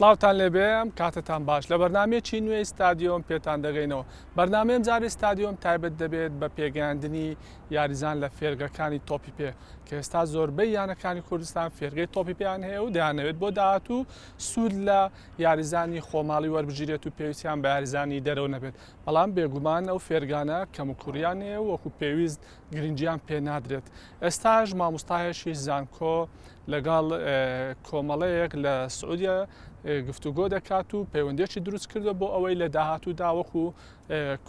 سڵاوتان لێبێ ئەم کاتەتان باش لە بەرنمەیەکی نوێی ستادیۆم پێتان دەگەینەوە بەرنمەیەم جاری ستادیۆم تایبەت دەبێت بە پێگەیاندنی یاریزان لە فێرگەکانی تۆپی پێ کە ئێستا زۆربەی یانەکانی کوردستان فێرگەی تۆپی پێیان هەیە و دەیانەوێت بۆ داهاتوو سوود لە یاریزانی خۆماڵی وەربگیرێت و پێویستیان بە یاریزانی دەرەوە نەبێت، بەڵام بێگومان ئەو فێرگانە کەموکوڕیان هەیە و وەکو پێویست گرنگیان پێ نادرێت. ئێستاش مامۆستایەکی زانکۆ لەگەڵ کۆمەڵەیەک لە سعودیە گفتوگۆ دەکات و پەیوەندیەکی دروست کردووە بۆ ئەوەی لە داهاتوودا وەکو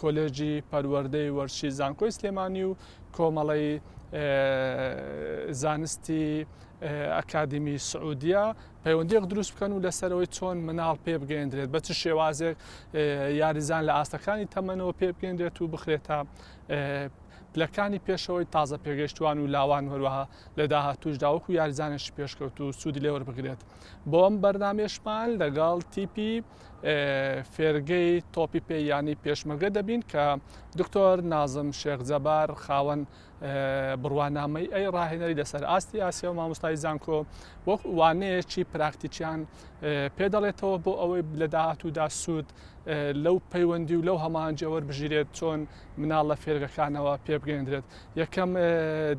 کۆلێژی پەروەردەی وەرزشی زانکۆی سلێمانی و کۆمەڵەی زانستی ئەکادیمی سعودیە پەیوەندیەک دروست بکەن و لەسەر ئەوەی چۆن مناڵ پێ بگەیەندرێت بە چ شێوازێک یاریزان لە ئاستەکانی تەمەنەوە پێ بگەیەندرێت و بخرێتە پلەکانی پێشەوەی تازە پێگەشتوان و لاوان هەروەها لە داهاتوشدا وەکو یاریزانێکی پێشکەوت و سوودی لێوەربگرێت بۆ ئەم بەرنامێشمان لەگەڵ تیپی فێرگەی تۆپی پێ یانی پێشمەرگە دەبین کە دکتۆر نازم شێخ جەبار خاوەن بڕوانامەی ئەی ڕاهێنەری لەسەر ئاستی ئاسیا و مامۆستای زانکۆ وەک وانەیەکی پراکتیکیان پێ دەڵێتەوە بۆ ئەوەی لە داهاتوودا سوود لەو پەیوەندی و لەو هەماهەنگیە وەربگیرێت چۆن مناڵ لە فێرگەکانەوە پێبگەندرێت یەکەم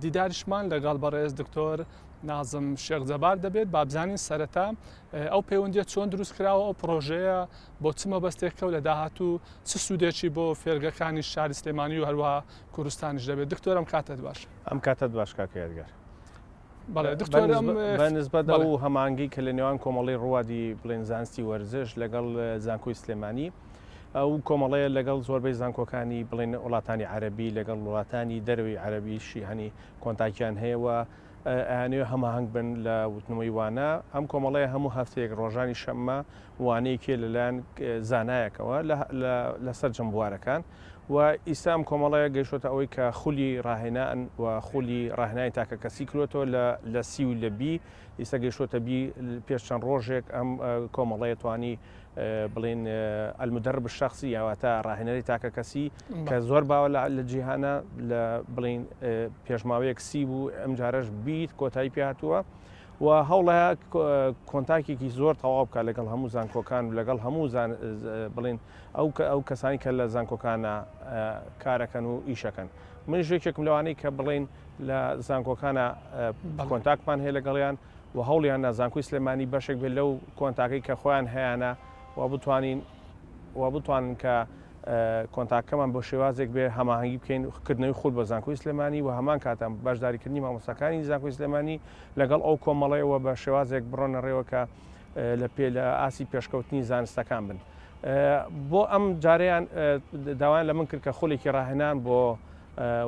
دیداریشمان لەگەڵ بەڕێز دکتۆر نازم شێخ جەبار دەبێت بابزانین سەرەتا ئەو پەیوەندیە چۆن دروست کراوە ئەو پرۆژەیە بۆ چ مەبەستێکە و لە داهاتوو چ سوودێکی بۆ فێرگەکانی شاری سلێمانی و هەروەها کوردستانیش دەبێت دکتۆر ئەم کاتەت باش. ئەم کاتەت باش کاکە یادگار. بەڵێ دکتۆر ئەم بە نسبەت ئەو هەماهەنگی کە لە نێوان کۆمەڵەی ڕوادی بڵێن زانستی وەرزش لەگەڵ زانکۆی سلێمانی ئەو کۆمەڵەیە لەگەڵ زۆربەی زانکۆکانی بڵێن وڵاتانی عەرەبی لەگەڵ وڵاتانی دەرەوەی عەرەبیشی هەنی کۆنتاکیان هەیە و ئەیانەوێ هەماهەنگ بن لە وتنەوەی وانە ئەم کۆمەڵەیە هەموو هەفتەیەک ڕۆژانی شەممە وانەیەکی لەلایەن زانایەکەوە لە سەرجەم بوارەکان و ئیستا ئەم کۆمەڵەیە گەیشتۆتە ئەوەی کە خولی ڕاهێنان و خولی ڕاهێنانی تاکەکەسی کرۆتەوە لە لە سی و لە بی ئیستا گەیشتۆتە بی پێش چەند ڕۆژێک ئەم کۆمەڵەیە توانی بڵین المدرب الشخصی یاواتە ڕاهێنەری تاکەکەسی کە زۆر باوە لە جیهانە لە بڵین پێشماوەیەک سی بوو ئەم جارەش بیت کۆتایی پێ هاتووە. و هەوڵەیە کۆنتاکێکی زۆر تەواو بکات لەگەڵ هەموو زانکۆکان و لەگەڵ هەموو بڵین ئەو ئەو کەسانی کە لە زانکۆکانە کارەکەن و ئیشەکەن منیش یەکێکم لەوانەی کە بڵین لە زانکۆکانە کۆنتاکمان هەیە لەگەڵیان و هەوڵیان نا زانکۆی سلێمانی بەشێک بێت لەو کۆنتاکەی کە خۆیان هەیانە و بتوانین و بتوانن کە کۆنتاکەمان بۆ شێوازێک بێ هەماهەنگی بکەین کردنەوەی خول بە زانکۆی سلێمانی و هەمان کاتان بەشداریکردنی مامۆستاکانی زانکۆی سلێمانی لەگەڵ ئەو کۆمەڵەیەوە بە شێوازێک بڕۆنە ڕێوە کە لە پێ لە ئاستی پێشکەوتنی زانستەکان بن. بۆ ئەم جارەیان داوایان لە من کرد کە خولێکی ڕاهێنان بۆ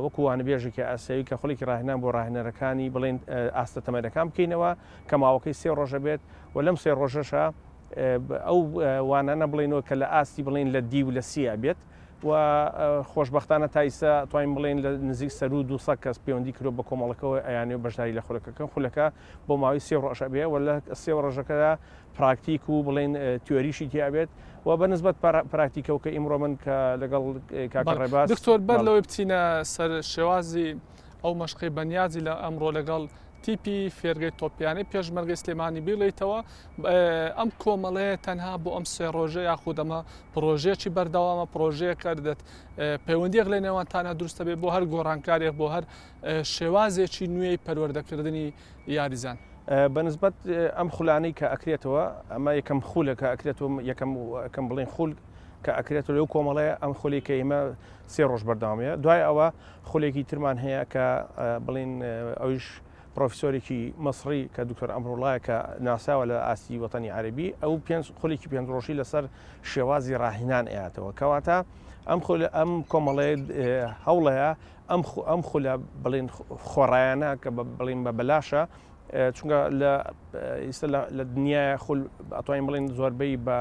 وەکو وانەبێژێکی ئاسیاوی کە خولێکی ڕاهێنان بۆ ڕاهێنەرەکانی بڵێن ئاستە تەمەنەکان بکەینەوە کە ماوەکەی سێ ڕۆژە بێت و لەم سێ ڕۆژەشە ئەو وانانە بڵێنەوە کە لە ئاستی بڵێن لە دی و لە سیە بێت و خۆشبەختانە تا ئیستا توانین بڵێین لە نزیک سەروو 200 کەس پەیوەندی کردووە بە کۆمەڵەکەوە ئەیانەوێت بەشداری لە خولەکەکەن خولەکە بۆ ماوەی سێ ڕۆژ ئەبێ و لە سێ ڕۆژەکەدا پراکتیک و بڵێن تیۆریشی تیا بێت و بە نسبەت پراکتیکەوە کە ئیمڕۆ من کە لەگەڵ کاکە ڕێباز دکتۆر بەر لەوەی بچینە سەر شێوازی ئەو مەشقەی بەنیازی لە ئەمڕۆ لەگەڵ تیپی فێرگەی تۆپیانەی پێشمەرگەی سلێمانی بیڵێیتەوە ئەم کۆمەڵەیە تەنها بۆ ئەم سێ ڕۆژە یاخود ئەمە پرۆژەیەکی بەردەوامە پرۆژەیەکە دەت پەیوەندیەک لە نێوانتانە دروستە بێ بۆ هەر گۆڕانکارێک بۆ هەر شێوازێکی نوێی پەروەردەکردنی یاریزان. بەنسبەت ئەم خولانەی کە ئەکرێتەوە ئەمە یەکەم خولە کە ئەکرێتەوە یەکەم کەم بڵێن خول کە ئەکرێتەوە لەو کۆمەڵەیە ئەم خولی کە ئێمە سێ ڕۆژ بەردەوامەیە دوای ئەوە خولێکی ترمان هەیە کە بڵین ئەویش پرۆفیسۆرێکی مەسڕی کە دکتۆر ئەمڕوڵایە کە ناساوە لە ئاستی وەتەنی عەربی ئەو پێنج خولێکی پێنج ڕۆژی لەسەر شێوازی ڕاهینان ئەیاتەوە کەواتە ئەم خول ئەم کۆمەڵەیە هەوڵەیە ئەم ئەم خولە بڵین خۆڕایانە کە بڵین بە بەلاشە چونکە لە ئیستا لە دنیاە خول ئەتوانین بڵین زۆربەی بە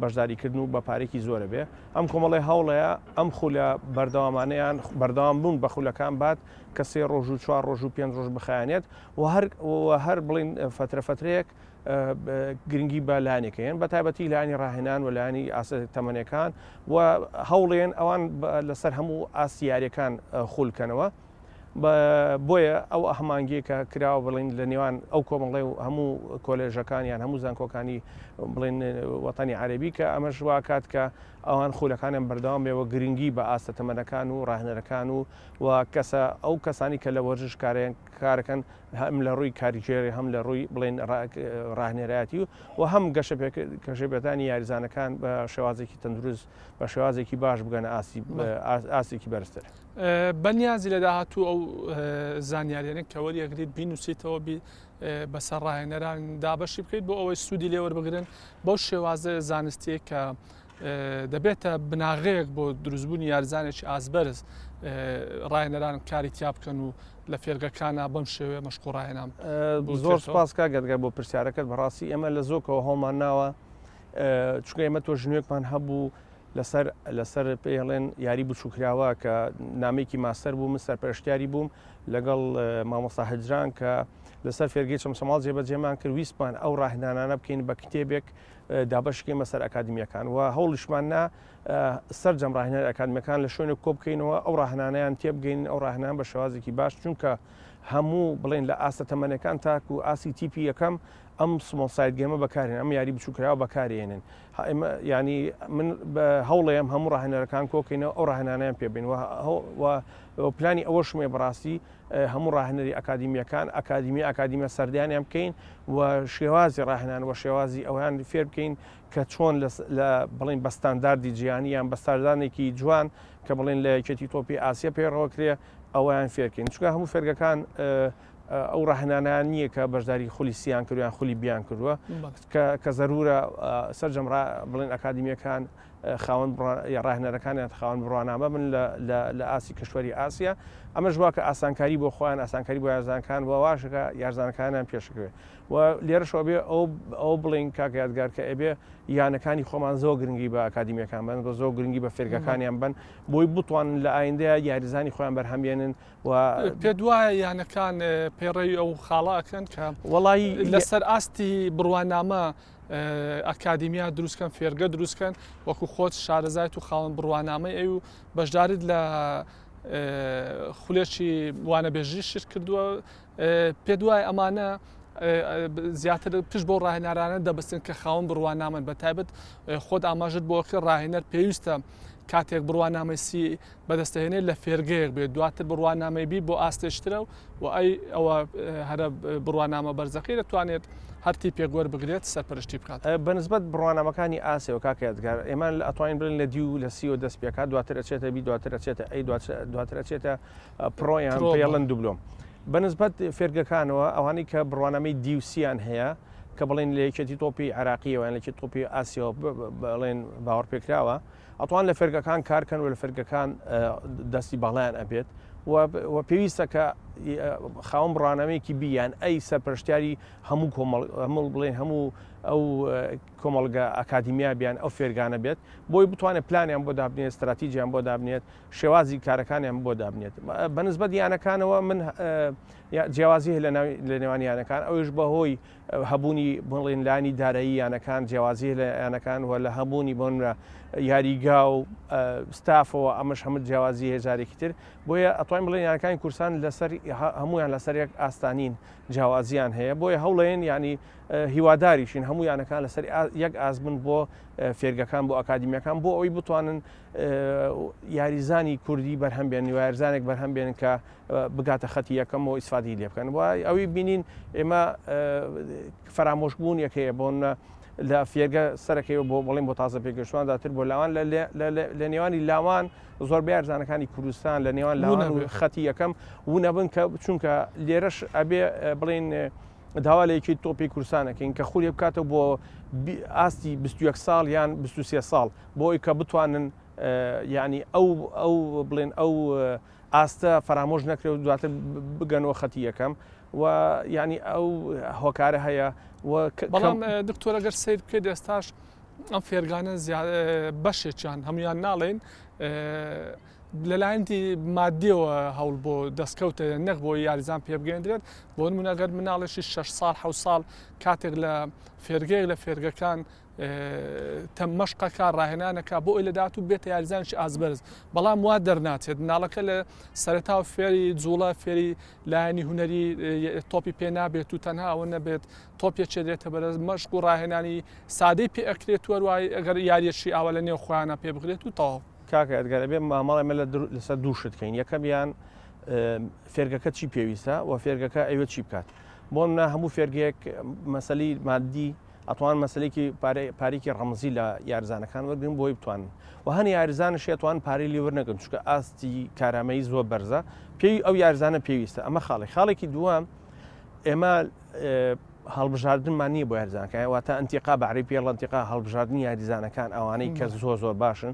بەشداریکردن و بە پارێکی زۆرە بێ ئەم کۆمەڵی هەوڵەیە ئەم خولە بەردەوامانەیان بەردەوام بوون بە خولەکان بات کە سێ ڕۆژ و چوار ڕۆژ و پێنج ڕۆژ بخایەنێت و هەر هەر بڵین فترە فترەیەک. گرنگی بە لایەنێکەیەن بە تایبەتی لایەنی ڕاهێنان و لایەنی ئاستە تەمەنەکان و هەوڵێن ئەوان لەسەر هەموو ئاستی یاریەکان خولکەنەوە. بۆیە ئەو هەمانگیە کە کراوە بڵین لە نێوان ئەو کۆمەڵی و هەموو کۆلێژەکان یان هەموو زانکۆکانی بڵین وەتەنی عەربی کە ئەمەش واکات کە ئەوان خولەکانیان بەردەوام بێ و گرنگی بە ئاستە تەمەنەکان و ڕاهێنەرەکان و و کەسە ئەو کەسانی کە لە وەرزش کارێن کارەکەن هەم لە ڕووی کاریگێری هەم لە ڕووی بڵێن ڕاهێنەرایەتی و هەم گەشەپێدانی یاریزانەکان بە شێوازێکی تەندروست بە شێوازێکی باش بگەنە ئاستی ئاستێکی بەرزتر. بەنیازی لە داهاتوو ئەو زانیاریانە کە وەریەگریت بینوسیتەوە بەسەر ڕاهێنەران دابەشی بکەیت بۆ ئەوەی سوودی لێوەربگرن بەو شێوازە زانستیە کە دەبێتە بناغەیەک بۆ دروستبوونی یارزانێکی ئازبەرز ڕاهێنەران کاری تیا بکەن و لە فێرگەکانە بەم شێوەیە مەشق و ڕاهێنان زۆر سپاس کاک یادگار بۆ پرسیارەکەت بەڕاستی ئێمە لە زۆکەوە هەوڵمان ناوە چونکە ئێمە تۆ ژنوێکمان هەبوو لەسەر لەسەر پێڵێن یاری بچووکراوە کە نامێکی ماستەر بوو من سەرپەرشتیاری بووم لەگەڵ مامۆستا هەجران کە لەسەر فێرگەی چەمچەماڵ جێبەجێمان کرد ویستمان ئەو ڕاهێنانانە بکەین بە کتێبێک دابەشکەین بەسەر ئەکادمیەکان و هەوڵیشمان نا سەرجەم ڕاهێنەر ئەکادمیەکان لە شوێنێک کۆ بکەینەوە ئەو ڕاهێنانیان تێبگەین ئەو ڕاهێنان بە شێوازێکی باش چونکە هەموو بڵێن لە ئاستە تەمەنەکان تاکو ئاستی تیپی یەکەم ئەم small side game ە بەکارێن ئەم یاری بچووکراوە بەکارێنن ینی من هەوڵێم هەموو ڕاهێنەرەکان کۆکەینەوە ئەو ڕاهێنانیان پێبین و پلانی ئەوەشمێ بەڕاستی هەموو ڕاهێنەری ئەکادیمیەکان ئەکادیمی ئەکادیمە سەردانیان بکەین و شێوازی ڕاهێنان و شێوازی ئەویان فێر بکەین کە چۆن لە بڵین بە ستانداردی جیهانی یان بە ستانداردێکی جوان کە بڵین لە یەکێتی تۆپی ئاسیا پەیڕەوەکرێ ئەویان فێرکەین چونکە هەموو فێرگەکان ئەو ڕاهێنانیان نییە کە بەشداری خولی سیان کردویان خولی بیان کردووە کە زەرورە سەرجەم بڵێن ئەکادیمیەکان خاوەن ڕاهێنەرەکانیان خاوەن بڕوانامە بن لە ئاستی کشوەری ئاسیا ئەمەش وا کە ئاسانکاری بۆ خۆیان ئاسانکاری بۆ یارزانکان و واشەکە یارزانەکانیان پێشکەوێت و لێرەشەوە بێ ئەو ئەو بڵین کاک یادگار کە ئەبێ یانەکانی خۆمان زۆر گرنگی بە ئەکادیمیەکان بن بە زۆر گرنگی بە فێرگەکانیان بن بۆی بتوانن لە ئایندەیە یاریزانی خۆیان بەرهەمبێنن و پێت وایە یانەکان پەیڕەوی ئەو خاڵە ئەکەن کە وەڵی لەسەر ئاستی بڕوانامە ئەکادیمیا دروستکەن فێرگە دروستکەن وەکو خۆت شارەزایت و خاوەن بڕوانامەی ئەی و بەشداریت لە خولێکی وانەبێژی شت کردووە پێت وایە ئەمانە زیاتر پشت بۆ ڕاهێنەرانە دەبستن کە خاوەن بڕوانامەن بە تایبەت خۆت ئاماژت بۆ کرد ڕاهێنەر پێویستە کاتێک بڕوانامەی C بەدەستەهێنێت لە فێرگەیەک بێت دواتر بڕوانامەی B بۆ ئاستێشترە و ئەی ئەوە هەرە بڕوانامە بەرزەکەی دەتوانێت هەر تیپێک وەربگرێت سەرپەرشتی بکات. بەنسبەت بڕوانامەکانی ئاسیەوە کاکە یادگار ئێمە ئەتوانین بڵێین لە D و لە C وە دەست پێکات دواتر ئەچێتە B دواتر ئەچێتە A دواتر ئەچێتە pro یان پێڵن دوبلۆم بەنسبەت فێرگەکانەوە ئەوانەی کە بڕوانامەی D و C یان هەیە کە بڵێن لە یەکێتی تۆپی عراقیەوە یان لە یەکێتی تۆپی ئاسیەوە بڵێن باوەڕپێکراوە ئەتوان لە فێرگەکان کارکەن و لە فێرگەکان دەستی باڵایان ئەبێت و پێویستە کە خاوەن بڕوانامەیەکی B یان A سەرپەرشتیاری هەموو کۆمەڵ هەموو بڵێن هەموو ئەو کۆمەڵگە ئەکادیمیا بیان ئەو فێرگانە بێت بۆی بتوانێت پلانیان بۆ دابنێت استراتیجیان بۆ دابنێت شێوازی کارەکانیان بۆ دابنێت بەنسبەت یانەکانەوە من جیاوازی هەیە لە نێوان یانەکان ئەوش بەهۆی هەبوونی بڵێن لانی دارایی یانەکان جیاوازی لە یانەکان و لە هەبوونی بۆنرا یاریگا و ستافەوە ئەمەش هەمە جیاوازی هەیە جارێکی تر بۆیە ئەتوانین بڵێن یانەکانی کوردستان لەسەر هەمویان لەسەر یەک ئاستانین جیاوازیان هەیە بۆیە هەوڵێن ینی هیواداریشین هەموو یانەکان لەسەر یەک ئاست بن بۆ فێرگەکان بۆ ئەکادیمیەکان بۆ ئەوەی بتوانن یاریزانی کوردی بەرهەم بێن یارزانێک بەرهەم بێن کە بگاتە خەتی یەکەم و ئیسفادی لێ بکەن و ئەوی بینین ئێمە فەرامۆش بوون یەکەیە بۆن لە فێرگە سەرەکەی بۆ بڵین بۆ تازە پێگەشتوان داتر بۆ لاوان لە نێوانی لاوان زۆر یارزانەکانی کوردستان لە نێوان لاوان و خەتی یەکەم و نەبن کە چونکە لێرەش ئەبێ بڵین داوا لە یەکێتی تۆپی کوردستان ئەکەین کە خولێ بکاتەوە بۆ ئاستی 21 ساڵ یان 23 ساڵ بۆ ئەوی کە بتوانن یعنی ئەو ئەو بڵێن ئەو ئاستە فەرامۆش نەکرێت و دواتر بگەنەوە خەتی یەکەم و یعنی ئەو هۆکارە هەیە و بەڵام دکتۆر ئەگەر سیر بکەیت ئێستاش ئەم فێرگانە بەشێکیان هەمویان ناڵێن. لەلایەن مادیەوە هەوڵ بۆ دەستکەوتە نەک بۆ یاریزان پێبگەندرێت. بۆ نمونە ئەگەر مناڵێکی 6 ساڵ 7 ساڵ کاتێک لە فێرگەیەک لە فێرگەکان تەم مەشقەکە ڕاهێنانەکە بۆ ئەوی لە داهاتوو بێتە یاریزانێکی ئاستبەرز، بەڵام وا دەرناچێت مناڵەکە لە سەرەتا فێری جوڵە فێری لایەنی هونەری تۆپی پێ نابێت و تەنها ئەوە نەبێت تۆپ یەکێ دێتە بەرز مەشق و ڕاهێنانی سادەی پێ ئەکرێت و هەروای ئەگەر یاریەکی ئاوا لە نێو خۆیانە پێ بکرێت و تەواو. کاکە ئەدگار ئەبێ مامەڵە ئێمە لەسەر دوو شت کەین، یەکەمیان فێرگەکە چی پێویستە و فێرگەکە ئەوێ چی بکات. بۆ نمونە هەموو فێرگەیەک مەسەلی مادی ئەتوان مەسلێکی پارێکی ڕەمزی لە یارزانەکان وەرگن بۆی بتوانن و هەنی یاریزانش ئەتوان پارەی لێ وەرنەگرن چونکە ئاستی کارامەیی زۆر بەرزە پێی ئەو یارزانە پێویستە ئەمە خاڵی خاڵێکی دووەم ئێمە هەڵبژاردنمان نییە بۆ یاریزانەکان واتە ئەنتیقا بەعری پێڵ ئەنتیقا هەڵبژاردنی یاریزانەکان ئەوانەی کە زۆر زۆر باشن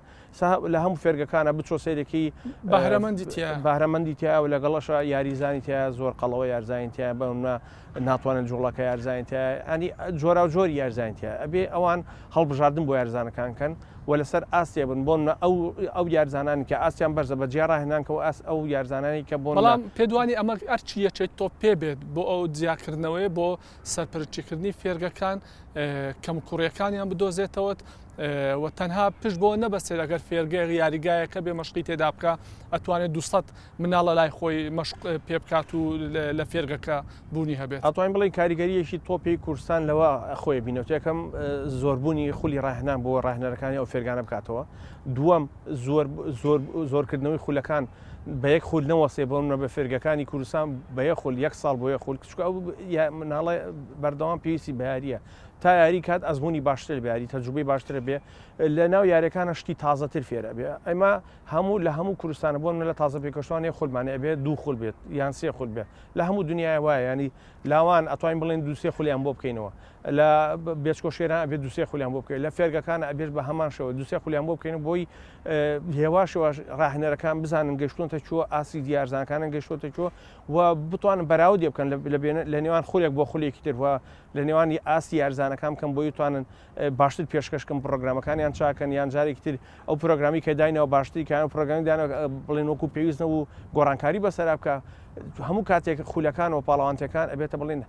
لە هەموو فێرگەکانە بچۆ سەیرێکی بەهرەمەندی تیا بەهرەمەندی تیا و لەگەڵەشە یاریزانی تیا زۆر قەڵەوە یارزانی تیا بەمە ناتوانن جوڵەکە یارزانی تیا ئەنی جۆرا و جۆری یارزانی تیا ئەبێ ئەوان هەڵبژاردن بۆ یارزانەکان کەن و لەسەر ئاستێ بن بۆن ئەو ئەو یارزانانی کە ئاستیان بەرزە بە جیا ڕاهێنانکەوە ئاست ئەو یارزانانی کە بۆ بەڵام پێدوانی ئەمە ئەرچی یەکێت تۆپ پێ بێت بۆ ئەو جیاکردنەوەی بۆ سەرپەرشتیکردنی فێرگەکان کەموکوڕیەکانیان بدۆزێتەوەت و تەنها پشت بۆ نەبەستێت ئەگەر فێرگەیەک یاریگایەکە بێ مەشقی تێدا بکە ئەتوانێت 200 مناڵە لای خۆی مەشق پێ بکات و لە فێرگەکە بوونی هەبێت. ئەتوانین بڵێین کاریگەرییەکی تۆپی کوردستان لەوە خۆی بینێت، یەکەم زۆربوونی خولی ڕاهێنان بۆ ڕاهێنەرەکانی ئەو فێرگانە بکاتەوە، دووەم زۆر زۆر زۆرکردنەوەی خولەکان بە یەک خول نەوەستێ بۆ نمونە بە فێرگەکانی کوردستان بە یەک خول یەک ساڵ بۆ یەک خول چونکە ئەو مناڵە بەردەوام پێویستی بە یارییە تا یاری کات ئەزمموی باشتر بێ یاری تەجروبەی باشتر بێ لە ناو یاریەکانە شتی تازەتر فێرە بێ ئەمە هەموو لە هەموو کوردستانە بۆ منە لە تازە پێکەشتوان یەک خولمانە ئەبێ دوو خول بێت یان سێ خول بێت لە هەموو دنیای وایە ینی لاوان ئەتوانین بڵێن دوو سێ خولیان بۆ بکەینەوە لە بێچکۆ شێران ئەبێت دوو سێ خولیان بۆ بکەین لە فێرگەکان ئەبێت بە هەمان شێوە دوو سێ خولیان بۆ بکەین بۆی هێواش هێواش ڕاهێنەرەکان بزانن گەشتونتە کوێ ئاستی دیارزانەکانن گەشتۆتە کوێ و بتوانن بەراوردێ بکەن لە نێوان خولێک بۆ خولێکی تر و لە نێوانی ئاستی یارزانەکان بکەن بۆی توانن باشتر پێشکەش کەن پرۆگرامەکانیان چاکەن یان جارێکی تر ئەو پرۆگرامی کە داینەوە باشتری کان پرۆگرامی دانەوە بڵێن وەکو پێویست نەبوو گۆڕانکاری بەسەرا بکە هەموو کاتێک خولەکان و پاڵەوانتەکان ئەبێتە بڵێن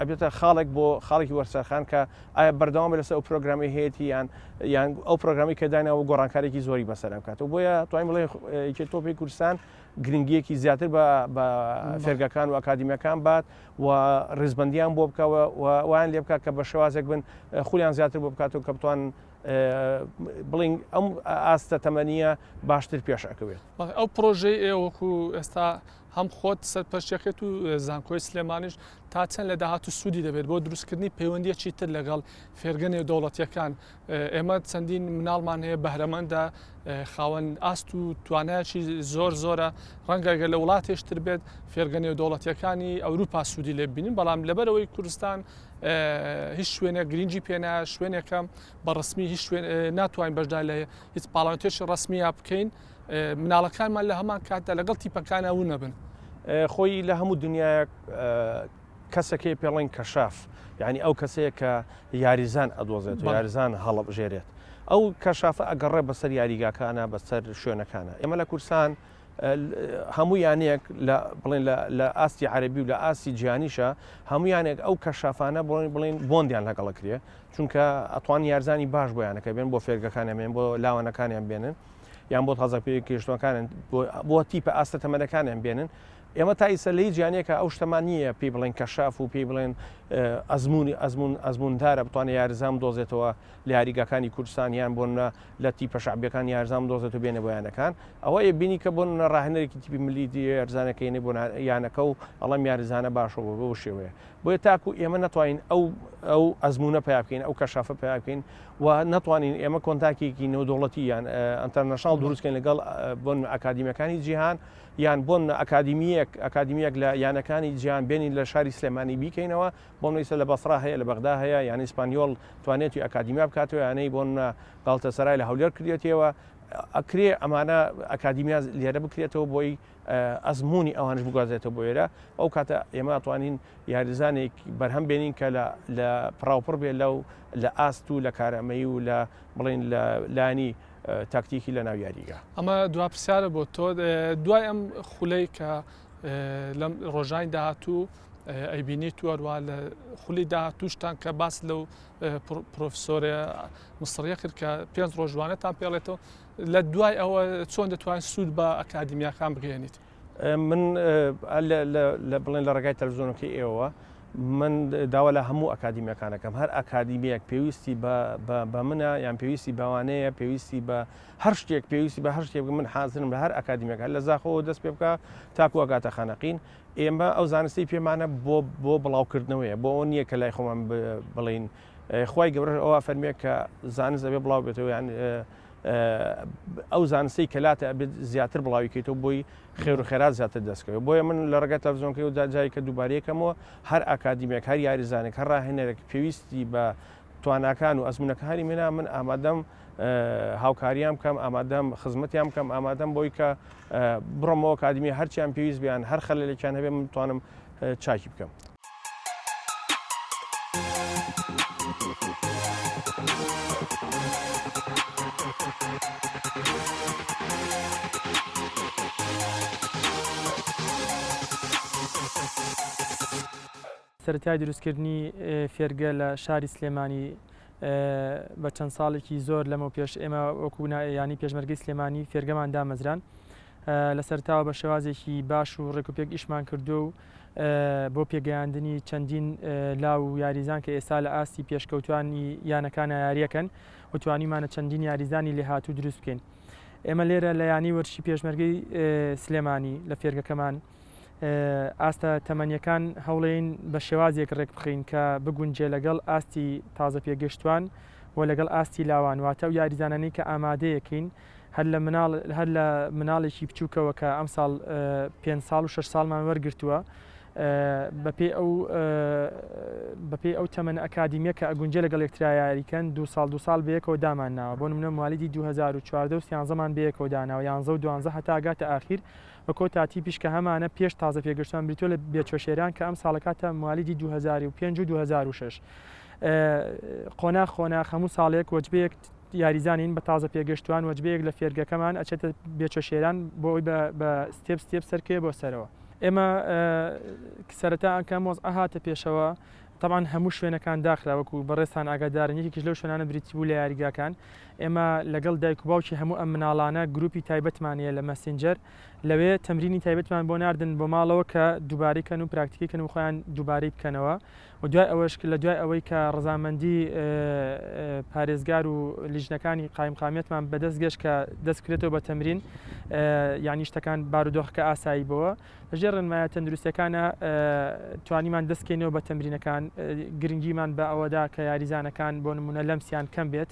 ئەبێتە خاڵێک بۆ خاڵێکی وەرچەرخان کە ئایا بەردەوام لەسەر ئەو پرۆگرامی هەیەی یان یان ئەو پرۆگرامی کە داناوە گۆڕانکارێکی زۆری بەسەر بکاتەوە بۆیە توانین بڵێ یەکێتی تۆپی کوردستان گرنگیەکی زیاتر بە فێرگەکان و ئەکادیمیەکان بات و ڕیزبەندیان بۆ بکە و وایان لێ بکات کە بە شێوازێک بن خولیان زیاتر بۆ بکاتەوە کە بتوان بڵین ئەم ئاستە تەمەنیە باشتر پێش ئەکەوێت. ئەو پرۆژەی ئێوە وەکو ئێستا هەم خۆت سەرپەرشتیەکەیت و زانکۆی سلێمانیش تا چەند لە داهاتوو سوودی دەبێت بۆ دروستکردنی پەیوەندیەکی تر لەگەڵ فێرگە نێودەوڵەتیەکان ئێمە چەندین مناڵمان هەیە بەهرەمەندە خاوەن ئاست و توانایەکی زۆر زۆرە ڕەنگە گەر لە وڵاتێش تر بێت فێرگە نێودەوڵەتیەکانی ئەوروپا سوودی لێ ببینن بەڵام لەبەرەوەی کوردستان هیچ شوێنێک گرنگی پێنا شوێنێکە بە ڕسمی هیچ شوێن ناتوانین بەشدار لە هیچ پاڵاوتێکی ڕسمییا بکەین مناڵەکانمان لە هەمان کاتدا لەگەڵ تیپەکانە و نەبن. خۆی لە هەموو دنیایەک کەسەکەی پێڵێن کەشاف یعنی ئەو کەسەیە کە یاریزان ئەدۆزێت و یاریزان هەڵەبژێرێت ئەو کەشافە ئەگەڕێ بەسەر یاریگاکانە بەسەر شوێنەکانە ئێمە لە کورسان هەموو یانەیەک لە بڵێن لە ئاستی عەربی و لە ئاستی جیهانیشە هەموو یانێک ئەو کەشافانە بڵێن بڵێن بۆندیان لەگەڵ کرێ چونکە ئەتوان یارزانی باش بۆ یانەکە بێن بۆ فێرگەکانیان بێن بۆ لاوانەکانیان بێنن یان بۆ تازە پێگەیشتوەکانن بۆ تیپە ئاستە تەمەنەکانیان بێنن ئێمە تا ئیسە لە هیچ یانەیەکە ئەو شتەمان نییە پێی بڵێن کەشاف و پێی بڵێن ئەزمموی ئەزمون ئەزموندارە بتوانێت یاریزان دۆزێتەوە لە یاریگاکانی کوردستان یان بۆ لە تیپە شعبیەکان یارزان دۆزێت و بێنە بۆ یانەکان ئەوە بینی کە بۆ ڕاهێنەرێکی تیپی ملی یارزانەکەینێ بۆ یانەکە و ئەڵم یاریزانە باشەوە بۆ شێوەیە بۆیە تاکو ئێمە نەتوانین ئەو ئەو ئەزمونە پیا بکەین ئەو کەشافە پیا بکەین و نەتوانین ئێمە کۆنتاکێکی نێودەوڵەتی یان international دروستکەین لەگەڵ بۆن ئەکادیمیەکانی جیهان یان بۆن ئەکادیمیەک ئەکادیمیەک لە یانەکانی جیهان بێنین لە شاری سلێمانی بیکەینەوە بۆ نویسە لە بەسرا هەیە لە بەغدا هەیە یانی ئیسپانیۆل توانێتی ئەکادیمیا بکاتەوە یانەی بۆن گاڵتەسەرای لە هەولێر کردێتیەوە ئەکرێ ئەمانە ئەکادیمیا لێرە بکرێتەوە بۆی ئەزمموی ئەوانش بگوازێتەوە بۆ ئێرە ئەو کاتە ئێمە ئەتوانین یاریزانێک بەرهەم بێنین کە لە پڕاوپڕ بێ لەو لە ئاست و لە کارامەیی و لە بڵین لە لانی تاکتیکی لە ناو یاریگا. ئەمە دوا پرسیارە بۆ تۆ، دوای ئەم خولەی کە لەم ڕۆژانی داهاتوو ئەیبینیت و هەروەها لە خولی داهاتووشتان کە باس لەو پرۆفسۆرە مسڕیە کرد کە پێنج ڕۆژوانەتان پێڵێتەوە لە دوای ئەوە چۆن دەتوانین سوود بە ئەکادیمیاکان بگەێنیت؟ من لە بڵێن لە ڕێگای تەلەڤزیۆنەکەی ئێوە من داوا لە هەموو ئەکادیمیەکانەکەم هەر ئەکادیمیەک پێویستی بە منە یان پێویستی بەوانەیە پێویستی بە هەر شتێک پێویستی بە هەر شتێک من حازرم لە هەر ئەکادیمیەک هەر لە زاخۆوە دەست پێ بکە تاکو ئەگاتە خانەقین ئێمە ئەو زانستی پێمانە بۆ بۆ بڵاوکردنەوەیە بۆ ئەوە نییە کە لای خۆمان بڵین خوای گەورە ئەوە فەرمیە کە زانست ئەبێ بڵاو بێتەوە یان ئەو زانستەی کە لاتە ئەبێت زیاتر بڵاوی کەیتەوە بۆی خێر و خێرات زیاتر دەستکەوێت بۆیە من لە ڕێگای تەلەڤزیۆنکەی و جاری کە دووبارەیەکەمەوە هەر ئاکادیمیەک هەر یاریزانێک هەر ڕاهێنەرێک پێویستی بە تواناکان و ئەزمونەکانی منە من ئامادەم هاوکاریان بکەم ئامادەم خزمەتیان بکەم ئامادەم بۆی کە بڕۆمەوە ئەکادیمی هەرچیان پێویست بیان هەر خەلەلێکیان هەبێ من بتوانم چاکی بکەم. سەرەتای دروستکردنی فێرگە لە شاری سلێمانی بە چەند ساڵێکی زۆر لەمەو پێش ئێمە وەکو یانی پێشمەرگەی سلێمانی فێرگەمان دامەزران لە سەرتاوە بە شێوازێکی باش و ڕێکوپێک ئیشمان کردو و بۆ پێگەیاندنی چەندین لاو و یاریزان کە ئێستا لە ئاستی پێشکەوتوانی یانەکانە یاریەکەن و توانیمانە چەندین یاریزانی لێهاتوو دروست بکەین ئێمە لێرە لە یانی وەرشی پێشمەرگەی سلێمانی لە فێرگەکەمان ئاستە تەمەنیەکان هەوڵێین بە شێوازێک ڕێکبخەین کە بگونجێ لەگەڵ ئاستی تازە پێگەشتوان و لەگەڵ ئاستی لاوان واتە ئەو یاریزانانەی کە ئامادەیەکەین هەر لە مناڵ هەر لە مناڵێکی بچووکەوە کە ئەمساڵ پێنج ساڵ و شەش ساڵمان وەرگرتووە بەپێی ئەو بەپێی ئەو تەمەنە ئەکادیمیە کە ئەگونجێ لەگەڵ یەکترا یاریکەن دو ساڵ دو ساڵ بەیەکەوە دامان ناوە بۆ نمونە موالیدی 2014 و سیانزەمان بەیەکەوە داناوە یانزە و دوانزە هەتا گاتە ئاخیر و کۆتا تیپیش کە هەمانە پێش تازە پێگەشتوان بریتیە لە بێچۆشێران کە ئەم ساڵەکاتە موالیدی 2005 و 2006 قۆناغ قۆناغ هەموو ساڵێک وەجبەیەک یاریزانین بە تازە پێگەشتوان وەجبەیەک لە فێرگەکەمان ئەچێتە بێچۆشێران بۆ ئەوی بە step step سەرکەوێ بۆ سەرەوە. ئێمە سەرەتا ئەم وەزعە هاتە پێشەوە تەبعەن هەموو شوێنەکان داخرا وەکو بەڕێزتان ئاگادارن یەکێکیش لەو شوێنانە بریتی بوو لە یاریگاکان ئێمە لەگەڵ دایک و باوکی هەموو ئەم مناڵانە گروپی تایبەتمان هەیە لە مەسنجەر لەوێ تەمرینی تایبەتمان بۆ ناردن بۆ ماڵەوە کە دووبارەی کەن و پراکتیکی کەن و خۆیان دووبارەی بکەنەوە و دوای ئەوەش لە دوای ئەوەی کە ڕەزامەندی پارێزگار و لیژنەکانی قایمقامیەتمان بەدەست گەشت کە دەست بکرێتەوە بە تەمرین یانی شتەکان بارودۆخەکە ئاسایی بۆوە لەژێر ڕێنمایە تەندروستیەکانە توانیمان دەستکەینەوە بە تەمرینەکان گرنگیمان بە ئەوەدا کە یاریزانەکان بۆ نمونە لەمسیان کەم بێت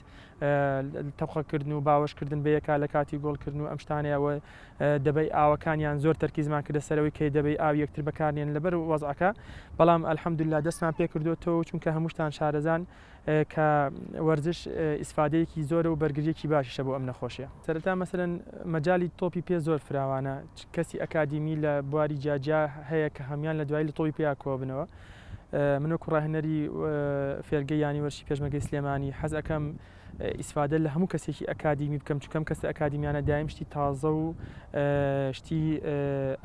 تەوقەکردن و باوەشکردن بە یەکا لە کاتی گۆڵکردن و ئەم شتانەیەوە دەبەی ئاوەکانیان زۆر تەرکیزمان کردە سەرەوەی کە دەبەی ئاو یەکتر بەکارنێن لەبەر وەزعەکە بەڵام الحمدلله دەستمان پێکردوێتەوە چونکە هەمووشتان شارەزان کە وەرزش ئیسفادەیەکی زۆرە و بەرگریەکی باشیشە بۆ ئەم نەخۆشیە. سەرەتا مەسەلەن مەجالی تۆپی پێ زۆر فراوانە کەسی ئەکادیمی لە بواری جیاجیا هەیە کە هەموان لە دوایی لە تۆپی پێیا کۆبنەوە من وەکو ڕاهێنەری فێرگەی یانی وەرزشی پێشمەرگەی سلێمانی حەز ئەکەم ئیسفادە لە هەموو کەسێکی ئەکادیمی بکەم چونکە ئەم کەسە ئەکادیمیانە دایم شتی تازە و شتی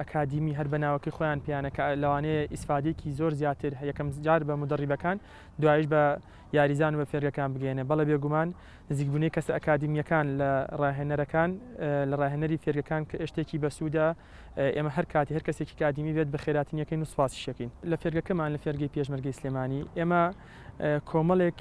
ئەکادیمی هەر بە ناوەکەی خۆیان پێیانە کە لەوانەیە ئیسفادەیەکی زۆر زیاتر یەکەم جار بە مدەڕیبەکان دوایش بە یاریزان و بە فێرگەکان بگەیەنێ. بەڵێ بێگومان نزیکبوونەی کەسە ئەکادیمییەکان لە ڕاهێنەرەکان، لە ڕاهێنەری فێرگەکان کە شتێکی بەسوودە، ئێمە هەر کاتێ هەر کەسێکی ئەکادیمی بێت بەخێراتنیەکەین و سوپاسیشیەکەین. لە فێرگەکەمان لە فێرگەی پێشمەرگەی سلێمانی ئێمە کۆمەڵێک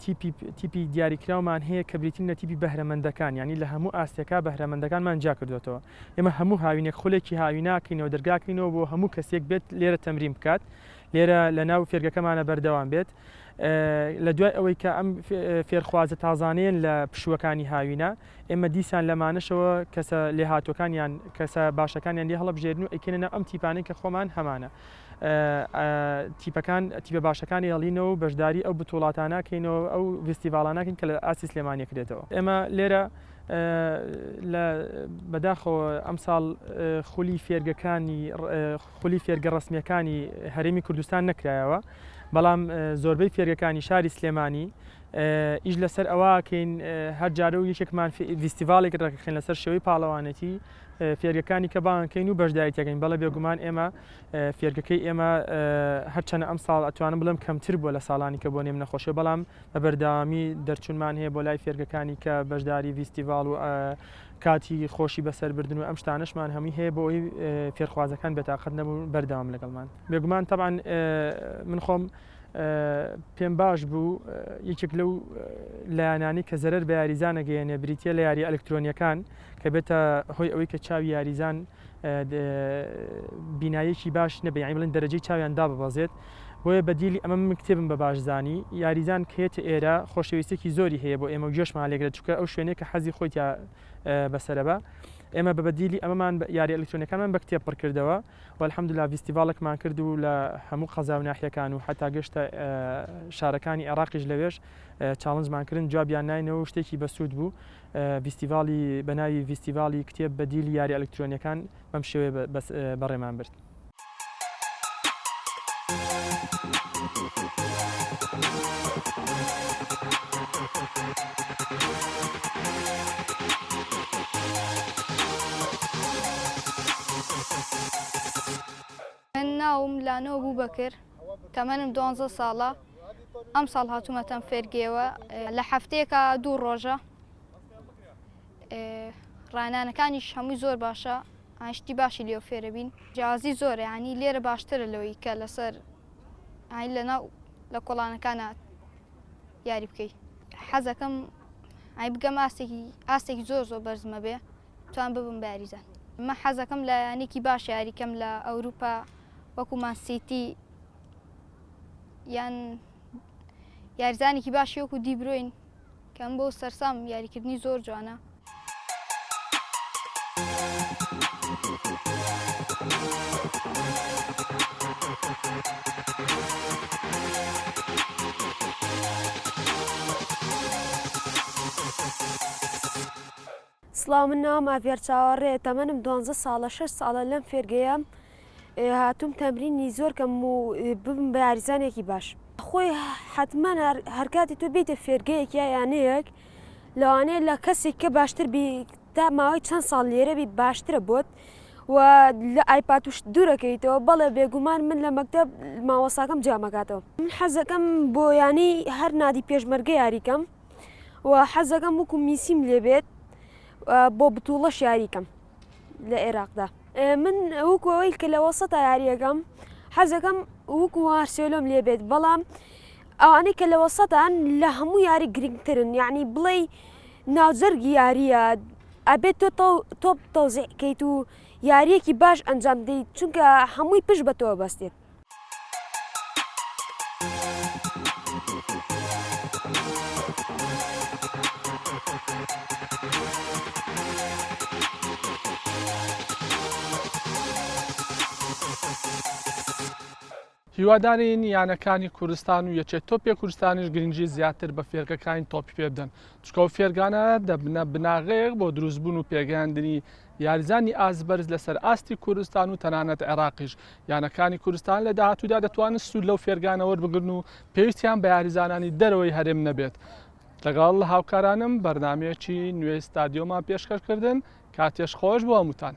تیپی تیپی دیاریکراومان هەیە کە بریتین لە تیپی بەهرەمەندەکان یانی لە هەموو ئاستێکا بەهرەمەندەکانمان جیا کردوێتەوە ئێمە هەموو هاوینێک خولێکی هاویناکەینەوە دەرگاکەینەوە بۆ هەموو کەسێک بێت لێرە تەمرین بکات لێرە لە ناو فێرگەکەمانە بەردەوام بێت لە دوای ئەوەی کە ئەم فێرخوازە تازانەیەن لە پشووەکانی هاوینە ئێمە دیسان لەمانەشەوە کەسە لێهاتوەکانیان کەسە باشەکانیان لێ هەڵبژێرن و ئەیکەنە ناو ئەم تیپانەی کە خۆمان هەمانە تیپەکان تیپە باشەکانی هەڵینەوە و بەشداری ئەو بتوڵاتانەکەینەوە ئەو ڤستیڤاڵانەکەین کە لە ئاستی سلێمانیە کرێتەوە ئێمە لێرە لە بەداخەوە ئەمساڵ خولی فێرگەکانی خولی فێرگە ڕەسمییەکانی هەرێمی کوردستان نەکرایەوە، بەڵام زۆربەی فێرگەکانی شاری سلێمانی. ئیش لەسەر ئەوەکەین هەر جارە و یەکێکمان ڤیستیڤاڵێک ڕێکخین لەسەر شێوەی پاڵەوانێتی فێرگەکانی کە بانکەین و بەشداری تێکەین بەڵێ بێگومان ئێمە فێرگەکەی ئێمە هەرچەنە ئەم ساڵ ئەتوانم بڵێم کەمتر بووە لە ساڵانی کە بۆ نێم نەخۆشیە بەڵام بە بەردەوامی دەرچوونمان هەیە بۆ لای فێرگەکانی کە بەشداری ڤیستیڤاڵ و کاتی خۆشی بەسەربردن و ئەم شتانەشمان هەمووی هەیە بۆ ئەوەی فێرخوازەکان بێتاقەت نەبوون بەردەوام لەگەڵمان بێگومان تەبعەن من خۆم پێم باش بوو یەکێک لەو لایەنانەی کە زەرەر بە یاریزان ئەگەیەنێ بریتییە لە یارییە ئەلکترۆنییەکان کە بێتە هۆی ئەوەی کە چاوی یاریزان بینایەکی باش نەبێ یانی بڵێن دەرەجەی چاویان داببەزێت بۆیە بەدیلی ئەمە من کتێبم بە باش زانی یاریزان کە یەتە ئێرە خۆشەویستێکی زۆری هەیە بۆ ئێمە و گوێشمان لێگرێت چونکە ئەو شوێنەیە کە حەزی خۆی تیا بەسەرە بە ئێمە بە بەدیلی ئەمەمان یاری ئەلکترۆنیەکانمان بە کتێب پڕ کردەوە و الحمدللە ڤیستیڤاڵێکمان کرد و لە هەموو قەزا و ناحیەکان و حەتا گەشتە شارەکانی عێراقیش لەوێش challenge مان کردن جوابیان ناینەوە و شتێکی بەسوود بوو ڤیستیڤاڵی بە ناوی ڤیستیڤاڵی کتێب بەدیلی یاری ئەلکترۆنیەکان بەم شێوەیە بەڕێمان برد. من ناوم لانۆ بوبەکر تەمەنم دوانزە ساڵە ئەمساڵ هاتوومەتە ئەم فێرگەیەوە لە هەفتەیەکا دوو ڕۆژە ڕانانەکانیش هەمووی زۆر باشە شتی باشی لێو فێرەبین جیازی زۆرە ینی لێرە باشترە لەوەی کە لەسەر لە ناو لە کۆڵانەکانە یاری بکەی حەزەکەم ئای بگەم ئاستێکی ئاستێکی زۆر زۆر بەرزمە بێ توان ببم بە یاریزان من حەزەکەم لە یانێکی باش یاریکەم لە ئەوروپا وەکو مانسیتی یان یاریزانێکی باشی وەکو دیبرۆین کەم بۆ سەرسام یاریکردنی زۆر جوانە. سڵاو من ناوم ئاڤیار چاوەڕێ تەمەنم دوانزە ساڵە شەش ساڵە لەم فێرگەیەم هاتووم تەمرینی زۆر کەم و ببم بە یاریزانێکی باش خۆی حتمما هەرکاتی تۆ بیتە فێرگەیەک یا یانەیەک لەوانەیە لە کەسێک کە باشتر بی تا ماوەی چەند ساڵ لێرە بی باشترە بۆت و لە ئایپاد وش دوورەکەیتەوە بەڵێ بێگومان من لە مەکتەب مامۆستاکەم جیامەکاتەوە من حەزەکەم بۆ یانەی هەر نادی پێشمەرگە یاریکەم و حەزەکەم وەکو میسیم لێبێت بۆ بتوڵەش یاریکەم لە عێراقدا من وەکو ئەوەی کە لە وەسەتا یاریەکەم حەزەکەم وەکو مارسێلۆم لێبێت بەڵام ئەوانەی کە لە وەسەتان لە هەموو یاری گرنگترن یعنی بڵێ ناوجەرگی یاریە ئەبێت تۆ تۆپ تەوزیعکەیت و یاریەکی باش ئەنجام بدەیت چونکە هەمووی پشت بە تۆ بەستێت. هیوادارین یانەکانی کوردستان و یەکێت تۆپی کوردستانیش گرنگی زیاتر بە فێرگەکانی تۆپی پێ بدەن، چونکە ئەو فێرگانە دەبنە بناغەیەک بۆ دروستبوون و پێگەیاندنی یاریزانی ئاست بەرز لەسەر ئاستی کوردستان و تەنانەت عێراقیش. یانەکانی کوردستان لە داهاتوودا دەتوانن سوود لەو فێرگانە وەربگرن و پێویستیان بە یاریزانانی دەرەوەی هەرێم نەبێت. لەگەڵ هاوکارانم بەرنامەیەکی نوێی ستادیۆمان پێشکەش کردن، کاتێش خۆش بۆ هەمووتان.